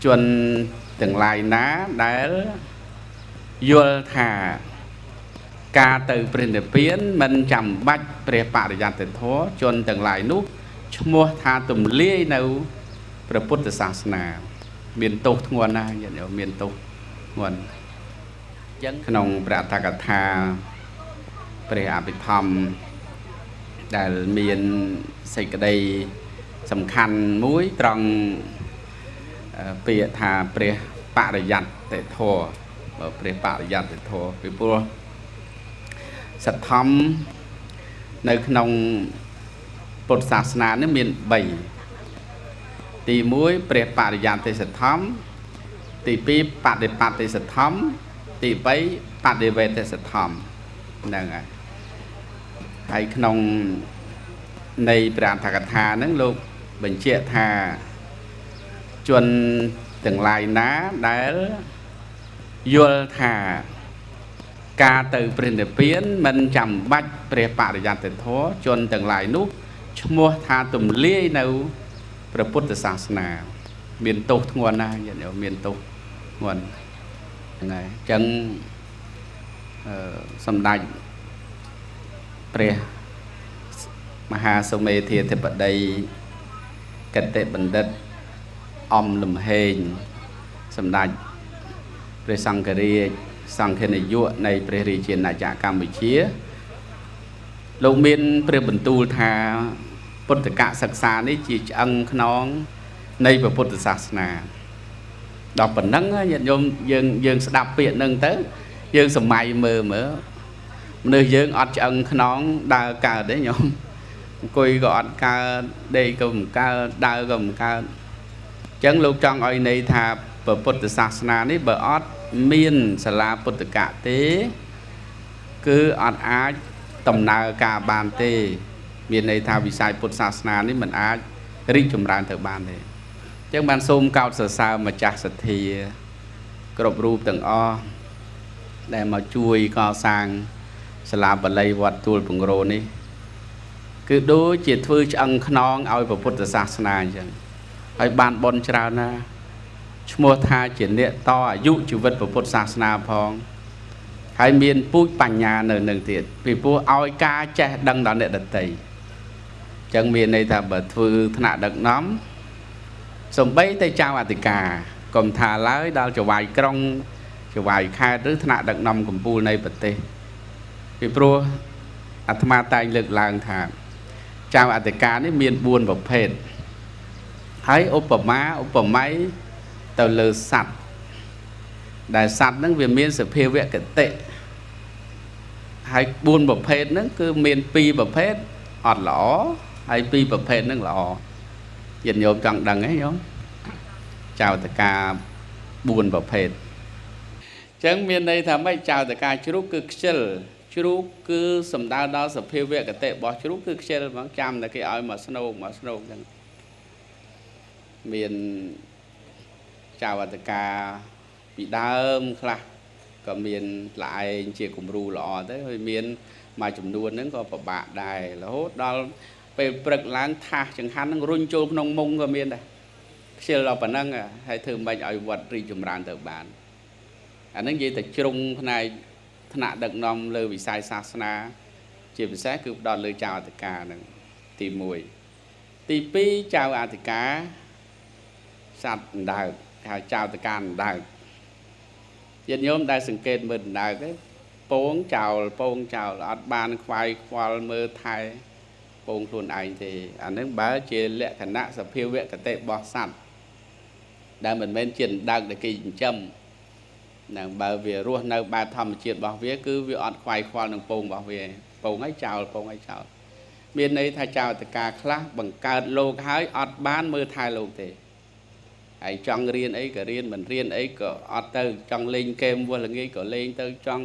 ជនទាំងឡាយណាដែលយល់ថាការទៅព្រះនិព្វានមិនចាំបាច់ព្រះបរិយត្តិធម៌ជនទាំងឡាយនោះឈ្មោះថាទំលាយនៅព្រះពុទ្ធសាសនា មានទោសធ្ងន់ណាស់ញាតិញោមមានទោសធ្ងន់អញ្ចឹងក្នុងព្រះអត្ថកថាព្រះអភិធម្មដែលមានសេចក្តីសំខាន់មួយត្រង់ពាក្យថាព្រះបរិយត្តិធម៌បើព្រះបរិយត្តិធម៌ពីព្រោះសទ្ធំនៅក្នុងពុទ្ធសាសនានេះមាន3ទី1ព្រះបរិយត្តិសទ្ធំទី2បដិបត្តិសទ្ធំទី3បដិវេទសទ្ធំហ្នឹងហើយហើយក្នុងនៃព្រះអត្ថកថាហ្នឹងលោកបញ្ជាក់ថាជនទាំងឡាយណាដែលយល់ថាការទៅព្រះនិព្វានមិនចាំបាច់ព្រះបរិយត្តិធម៌ជនទាំងឡាយនោះឈ្មោះថាទំលាយនៅព្រះពុទ្ធសាសនា មានទោសធ្ងន់ណាស់ញាតិញោមមានទោសធ្ងន់ហ្នឹងហើយអញ្ចឹងសម្ដេចព្រះមហាសុមេធាធិបតីគតិបណ្ឌិតអំលំហេងសម្ដេចព្រះសង្ឃរាជសង្ឃនាយកនៃព្រះរាជាណាចក្រកម្ពុជាលោកមានព្រះបន្ទូលថាពុទ្ធកសិក្សានេះជាឆ្អឹងខ្នងនៃព្រះពុទ្ធសាសនាដល់ប៉ុណ្ណឹងញាតិញោមយើងស្ដាប់ពាក្យហ្នឹងទៅយើងសម័យមើលមើលមនុស្សយើងអត់ឆ្អឹងខ្នងដើរកើតទេញោមអង្គុយក៏អត់កើតដេកក៏មិនកើតដើរក៏មិនកើតអញ្ចឹងលោកចង់ឲ្យន័យថាព្រះពុទ្ធសាសនានេះបើអត់មានសាលាពុទ្ធកៈទេគឺអត់អាចដំណើរការបានទេមានន័យថាវិស័យពុទ្ធសាសនានេះមិនអាចរីកចម្រើនទៅបានទេអញ្ចឹងបានសូមកោតសរសើរម្ចាស់សទ្ធាគ្រប់រូបទាំងអស់ដែលមកជួយកសាងសាលាបាលីវត្តទួលពង្រោនេះគឺដូចជាធ្វើឆ្អឹងខ្នងឲ្យព្រះពុទ្ធសាសនាអញ្ចឹងហើយបានបុណ្យច្រើនណាស់ឈ្មោះថាជាអ្នកតអាយុជីវិតព្រះពុទ្ធសាសនាផងហើយមានពូជបញ្ញានៅនឹងទៀតពីព្រោះឲ្យការចេះដឹងដល់អ្នកដទៃអញ្ចឹងមានន័យថាបើធ្វើថ្នាក់ដឹកនាំសំបីតែចៅអធិការកុំថាឡើយដល់ចៅហ្វាយក្រុងចៅហ្វាយខេត្តឬថ្នាក់ដឹកនាំកម្ពុជានៃប្រទេសពីព្រោះអាត្មាតែងលើកឡើងថាចៅអធិការនេះមាន4ប្រភេទហើយឧបមាឧបម័យទៅលើសត្វដែលសត្វហ្នឹងវាមានសភាវគតិហើយ4ប្រភេទហ្នឹងគឺមាន2ប្រភេទអត់ល្អហើយ2ប្រភេទហ្នឹងល្អញាតិញោមចង់ដឹងទេញោមចៅតកា4ប្រភេទអញ្ចឹងមានន័យថាម៉េចចៅតកាជ្រូកគឺខ្ជិលជ្រូកគឺសំដៅដល់សភាវគតិរបស់ជ្រូកគឺខ្ជិលហ្មងចាំតែគេឲ្យមកស្នោកមកស្នោកអញ្ចឹងមានចៅអធិការពីដើមខ្លះក៏មានល្អែងជាគំរូល្អទៅហើយមានមួយចំនួនហ្នឹងក៏ពិបាកដែររហូតដល់ពេលព្រឹកឡើងថាសចង្ហាន់ហ្នឹងរុញចូលក្នុងមុងក៏មានដែរខ្ជិលដល់ប៉ុណ្ណឹងហើយធ្វើមិនឲ្យវត្តរីកចម្រើនទៅបានអាហ្នឹងនិយាយតែជ្រុងផ្នែកថ្នាក់ដឹកនាំលើវិស័យសាសនាជាពិសេសគឺផ្ដោតលើចៅអធិការហ្នឹងទី1ទី2ចៅអធិការសត្វអណ្ដើកហៅចៅតកាអណ្ដើកញាតិញោមដែលសង្កេតមើលអណ្ដើកឯងពងចោលពងចោលអត់បានខ្វាយខ្វល់មើលថែពងខ្លួនឯងទេអានឹងបើជាលក្ខណៈសភាវគតិរបស់សត្វដែលមិនមែនជាអណ្ដើកដែលគេចិញ្ចឹមហ្នឹងបើវារស់នៅបែបធម្មជាតិរបស់វាគឺវាអត់ខ្វាយខ្វល់នឹងពងរបស់វាពងឲ្យចោលពងឲ្យចោលមានន័យថាចៅតកាខ្លះបង្កើតលោកហើយអត់បានមើលថែលោកទេហើយចង់រៀនអីក៏រៀនមិនរៀនអីក៏អត់ទៅចង់លេងហ្គេមវល់ល្ងាចក៏លេងទៅចង់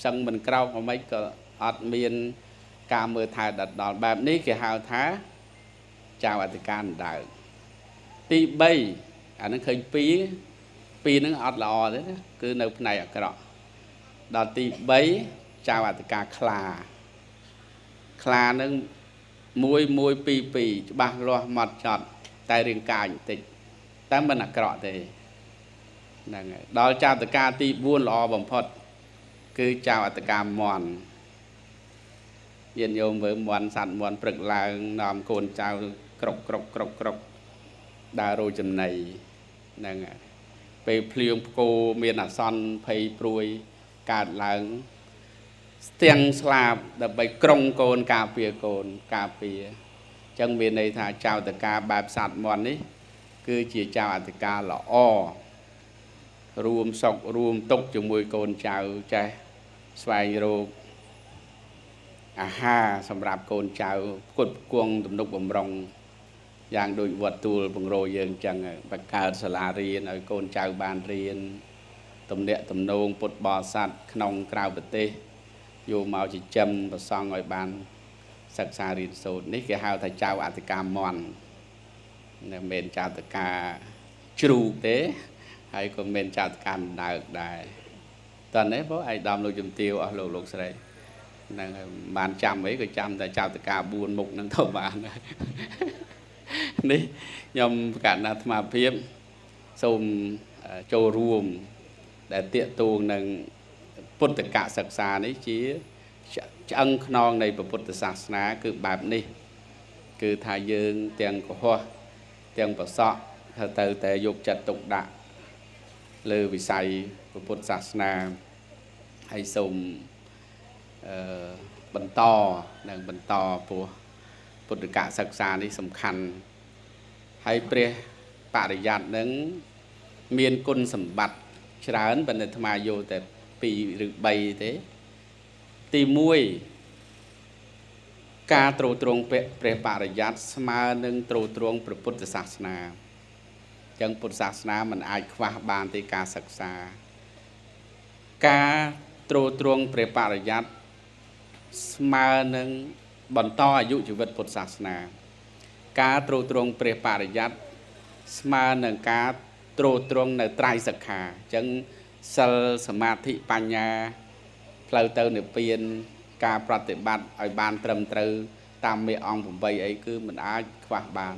សឹងមិនក្រោកអ្វីក៏អត់មានការមើលថែដល់បែបនេះគេហៅថាចៅអធិការអណ្ដើកទី3អានឹងឃើញ2ហ្នឹងអត់ល្អទេណាគឺនៅផ្នែកអាក្រក់ដល់ទី3ចៅអធិការខ្លាខ្លានឹង1 1 2 2ច្បាស់លាស់ម៉ត់ចត់តែរាងកាយបន្តិចតែមិនអាក្រក់ទេ ហ្នឹងហើយដល់ចៅតកាទី4ល្អបំផុតគឺចៅអត្តកាមន់ញាតិញោមមើលមន់សត្វមន់ព្រឹកឡើងនាំកូនចៅក្រុកក្រុកក្រុកក្រុកដើររោចំណីហ្នឹងហើយពេលភ្លៀងផ្គរមានអាសន្នភ័យព្រួយកើតឡើងស្ទាំងស្លាបដើម្បីក្រុងកូនការពារកូនការពារអញ្ចឹងមានន័យថាចៅតកាបែបសត្វមន់នេះគឺជាចៅអត្តកាល្អរួមសុខរួមទុក្ខជាមួយកូនចៅចេះស្វែងរកអាហារសម្រាប់កូនចៅផ្គត់ផ្គង់ទំនុកបំរុងយ៉ាងដូចវត្តទួលបង្រោយើងអញ្ចឹងបង្កើតសាលារៀនឲ្យកូនចៅបានរៀនទំនាក់ទំនងពុទ្ធបរិស័ទក្នុងក្រៅប្រទេសយកមកចិញ្ចឹមប្រសង់ឲ្យបានសិក្សារៀនសូត្រនេះគេហៅថាចៅអធិការមន់មិនមែនចៅអធិការជ្រូកទេហើយក៏មិនមែនចៅអធិការដើកដែរតើនេះបងឯកឧត្តមលោកជំទាវអស់លោកលោកស្រីហ្នឹងហើយបានចាំអីក៏ចាំតែចៅតកា4មុខហ្នឹងទៅបាននេះខ្ញុំប្រកាសណាអាត្មាភាពសូមចូលរួមដែលទាក់ទងនឹងពុទ្ធកសិក្សានេះជាឆ្អឹងខ្នងនៃពុទ្ធសាសនាគឺបែបនេះគឺថាយើងទាំងកុហកទាំងប្រសក់ត្រូវតែយកចិត្តទុកដាក់លើវិស័យពុទ្ធសាសនាហើយសូមបន្តនិងបន្តព្រោះពុទ្ធកសិក្សានេះសំខាន់ហើយព្រះបរិយ័តនឹងមានគុណសម្បត្តិច្រើនប៉ុន្តែអាត្មាយកតែ2ឬ3ទេទី1ការទ្រទ្រង់ព្រះបរិយ័តស្មើនឹងទ្រទ្រង់ព្រះពុទ្ធសាសនាអញ្ចឹងពុទ្ធសាសនាមិនអាចខ្វះបានទេការសិក្សាការទ្រទ្រង់ព្រះបរិយ័តស្មើនឹងបន្តអាយុជីវិតពុទ្ធសាសនាការទ្រទ្រង់ព្រះបរិយ័តស្មើនឹងការទ្រទ្រង់នៅត្រៃសិក្ខាអញ្ចឹងសិលសមាធិបញ្ញាផ្លូវទៅនិព្វានការប្រតិបត្តិឲ្យបានត្រឹមត្រូវតាមមេអង្គ8អីគឺមិនអាចខ្វះបាន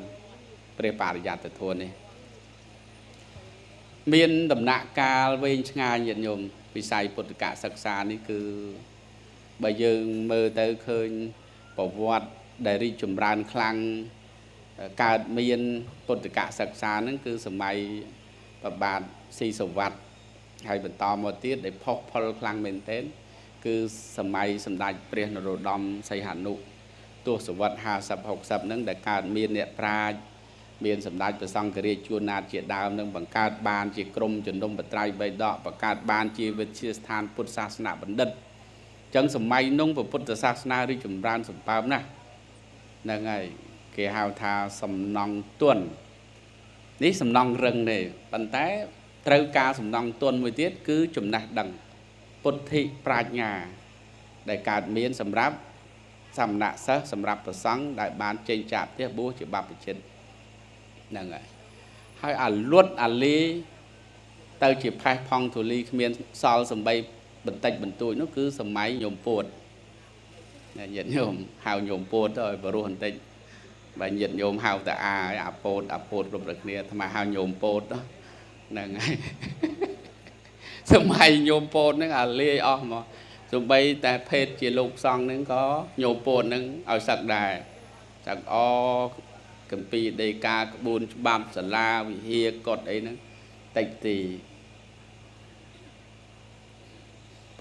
ព្រះបរិយត្តិធម៌នេះមានដំណាក់កាលវែងឆ្ងាយញាតិញោមវិស័យពុទ្ធកសិក្សានេះគឺបើយើងមើលទៅឃើញប្រវត្តិដែលរីកចម្រើនខ្លាំងកើតមានពុទ្ធកសិក្សាហ្នឹងគឺសម័យព្រះបាទស៊ីសុវត្ថិហើយបន្តមកទៀតដែលផុសផុលខ្លាំងមែនទែនគឺសម័យសម្ដេចព្រះនរោត្តមសីហនុទសវត្ស50 60ហ្នឹងដែលកើតមានអ្នកប្រាជ្ញមានសម្ដេចព្រះសង្ឃរាជជួនណាតជាដើមនឹងបង្កើតបានជាក្រុមជំនុំបត្រៃបិដកបង្កើតបានជាវិទ្យាស្ថានពុទ្ធសាសនបណ្ឌិតអញ្ចឹងសម័យនោះពុទ្ធសាសនារីកចម្រើនសម្បើមណាស់ហ្នឹងហើយគេហៅថាសំណង់ទន់នេះសំណង់រឹងទេប៉ុន្តែត្រូវការសំណង់ទន់មួយទៀតគឺចំណេះដឹងពុទ្ធិប្រាជ្ញាដែលកើតមានសម្រាប់សមណសិស្សសម្រាប់ព្រះសង្ឃដែលបានចេញចាកផ្ទះបួសជាបព្វជិតហ្នឹងហើយហើយអាលុតអាលីទៅជាផេះផង់ធូលីគ្មានសល់សំបីបន្តិចបន្តួចនោះគឺសម័យញោមពោតញាតិញោមហៅញោមពោតទៅឲ្យបរោះបន្តិចបើញាតិញោមហៅតែអាអាពោតអាពោតគ្រប់តែគ្នាអាត្មាហៅញោមពោតហ្នឹងហើយសម័យញោមពោតហ្នឹងអាលាយអស់មកសំបីតែភេទជាលោកសង្ឃហ្នឹងក៏ញោមពោតហ្នឹងឲ្យសឹកដែរសឹកអកម្ពីដីកាក្បួនច្បាប់សាលាវិហារកុដអីហ្នឹងតិចទី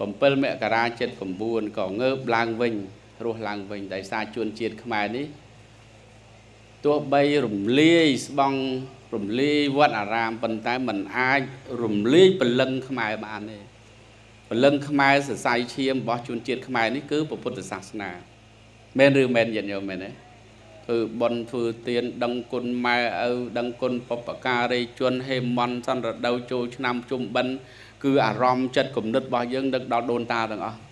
7មករា79ក៏ងើបឡើងវិញរស់ឡើងវិញដោយសារជនជាតិខ្មែរនេះទោះបីរំលាយស្បង់រំលាយវត្តអារាមប៉ុន្តែมันអាចរំលាយព្រលឹងខ្មែរបានទេព្រលឹងខ្មែរសរសៃឈាមរបស់ជនជាតិខ្មែរនេះគឺពុទ្ធសាសនាមែនឬមែនញាតិញោមមែនទេធ្វើបុណ្យធ្វើទានដឹងគុណម៉ែឪដឹងគុណបុព្វការីជនហេមន្តសន្នរដូវចូលឆ្នាំជុំបិណ្ឌគឺអារម្មណ៍ចិត្តគំនិតរបស់យើងនឹកដល់ដូនតាទាំងអស់អ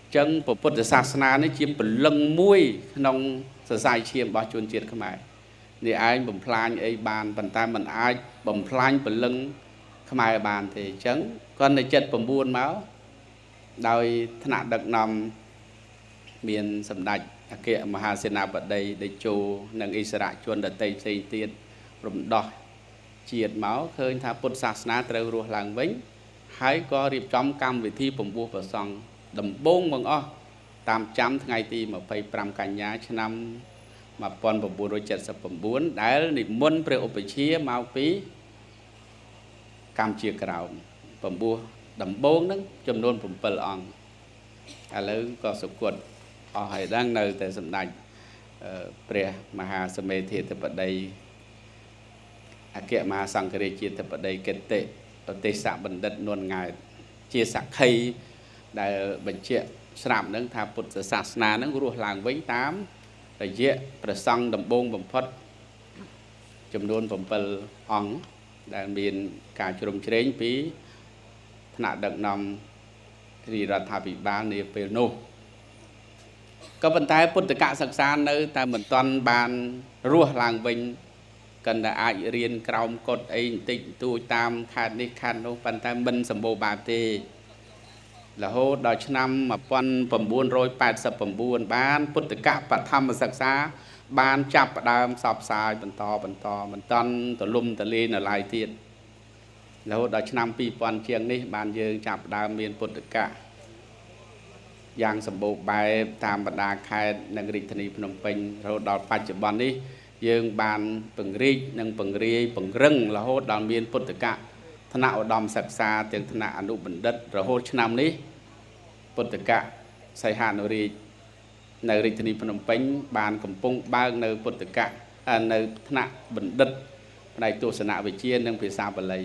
ញ្ចឹងពុទ្ធសាសនានេះជាព្រលឹងមួយក្នុងសរសៃឈាមរបស់ជនជាតិខ្មែរនេះឯងបំផ្លាញអីបានប៉ុន្តែมันអាចបំផ្លាញព្រលឹងខ្មែរបានទេអញ្ចឹងគាត់នៅ79មកដោយថ្នាក់ដឹកនាំមានសម្ដេចអគ្គមហាសេនាបតីតេជោនិងអិសរាជជនដទៃផ្សេងទៀតរំដោះ ជាតិមកឃើញថាពុទ្ធសាសនាត្រូវរស់ឡើងវិញហើយក៏រៀបចំកម្មវិធីពំពោះព្រះសង្ឃដំបូងបង្អស់តាមចាំថ្ងៃទី25កញ្ញាឆ្នាំ1979ដែលនិមន្តព្រះឧបជាមកពីកម្ពុជាក្រោមពំពោះដំបូងហ្នឹងចំនួន7អង្គឥឡូវក៏សុគតអស់ហើយដឹងនៅតែសម្ដេចព្រះមហាសមេធាធិបតីអគ្គមហាសង្ឃរាជាធិបតីកិត្តិឧទេសបណ្ឌិតនួនង៉ែតជាសក្ខីដែលបញ្ជាក់ស្រាប់នឹងថាពុទ្ធសាសនានឹងរស់ឡើងវិញតាមរយៈព្រះសង្ឃដំបូងបំផុតចំនួន7អង្គដែលមានការជ្រោមជ្រែងពីថ្នាក់ដឹកនាំរាជរដ្ឋាភិបាលនាពេលនោះក៏ប៉ុន្តែពុទ្ធកសិក្សានៅតែមិនទាន់បានរស់ឡើងវិញកាន់តែអាចរៀនក្រោមកុដអីបន្តិចបន្តួចតាមខេត្តនេះខេត្តនោះប៉ុន្តែមិនសម្បូរបែបទេរហូតដល់ឆ្នាំ1989បានពុទ្ធកបឋមសិក្សាបានចាប់ផ្ដើមផ្សព្វផ្សាយបន្តមិនតាន់ទលំទលាយនៅឡើយទៀតរហូតដល់ឆ្នាំ2000ជាងនេះបានយើងចាប់ផ្ដើមមានពុទ្ធកៈយ៉ាងសម្បូរបែបតាមបណ្ដាខេត្តនិងរាជធានីភ្នំពេញរហូតដល់បច្ចុប្បន្ននេះយើងបានពង្រីកនិងពង្រាយពង្រឹងរហូតដល់មានពុទ្ធកៈថ្នាក់ឧត្តមសិក្សាទាំងថ្នាក់អនុបណ្ឌិតរហូតឆ្នាំនេះពុទ្ធកៈសីហនុរាជនៅរាជធានីភ្នំពេញបានកំពុងបើកនៅពុទ្ធកៈនៅថ្នាក់បណ្ឌិតផ្នែកទស្សនវិជ្ជានិងភាសាបាលី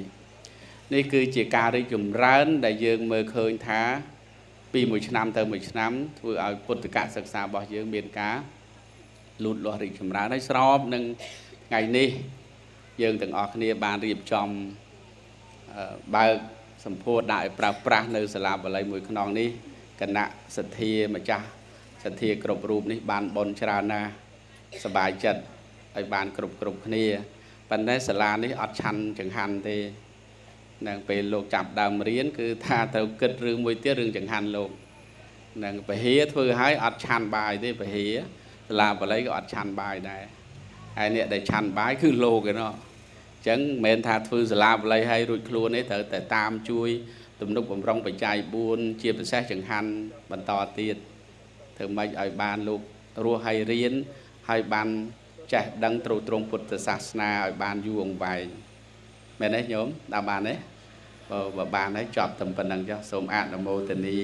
នេះគឺជាការរីកចម្រើនដែលយើងមើលឃើញថាពីមួយឆ្នាំទៅមួយឆ្នាំធ្វើឲ្យពុទ្ធកសិក្សារបស់យើងមានការលូតលាស់រីកចម្រើនហើយស្របនឹងថ្ងៃនេះយើងទាំងអស់គ្នាបានរៀបចំបើកសម្ពោធដាក់ឲ្យប្រើប្រាស់នៅសាលាបាលីមួយខ្នងនេះគណៈសទ្ធាម្ចាស់សទ្ធាគ្រប់រូបនេះបានបុណ្យច្រើនណាស់សប្បាយចិត្តឲ្យបានគ្រប់គ្នាប៉ុន្តែសាលានេះអត់ឆាន់ចង្ហាន់ទេនឹងពេលលោកចាប់ដើមរៀនគឺថាត្រូវគិតរឿងមួយទៀតរឿងចង្ហាន់លោកនឹងពហិធ្វើឲ្យអត់ឆាន់បាយទេពហិសាលាបាលីក៏អត់ឆាន់បាយដែរហើយអ្នកដែលឆាន់បាយគឺលោកឯណោះអញ្ចឹងមិនមែនថាធ្វើសាលាបាលីឲ្យរួចខ្លួនទេត្រូវតែតាមជួយទំនុកបំរុងបច្ច័យ4ជាពិសេសចង្ហាន់បន្តទៀតធ្វើម៉េចឲ្យបានលោករស់ឲ្យរៀនឲ្យបានចេះដឹងទ្រទ្រង់ពុទ្ធសាសនាឲ្យបានយូរអង្វែងមែនទេញោមដល់បានទេបើបានហើយចប់តែប៉ុណ្្នឹងចុះសូមអនុមោទនី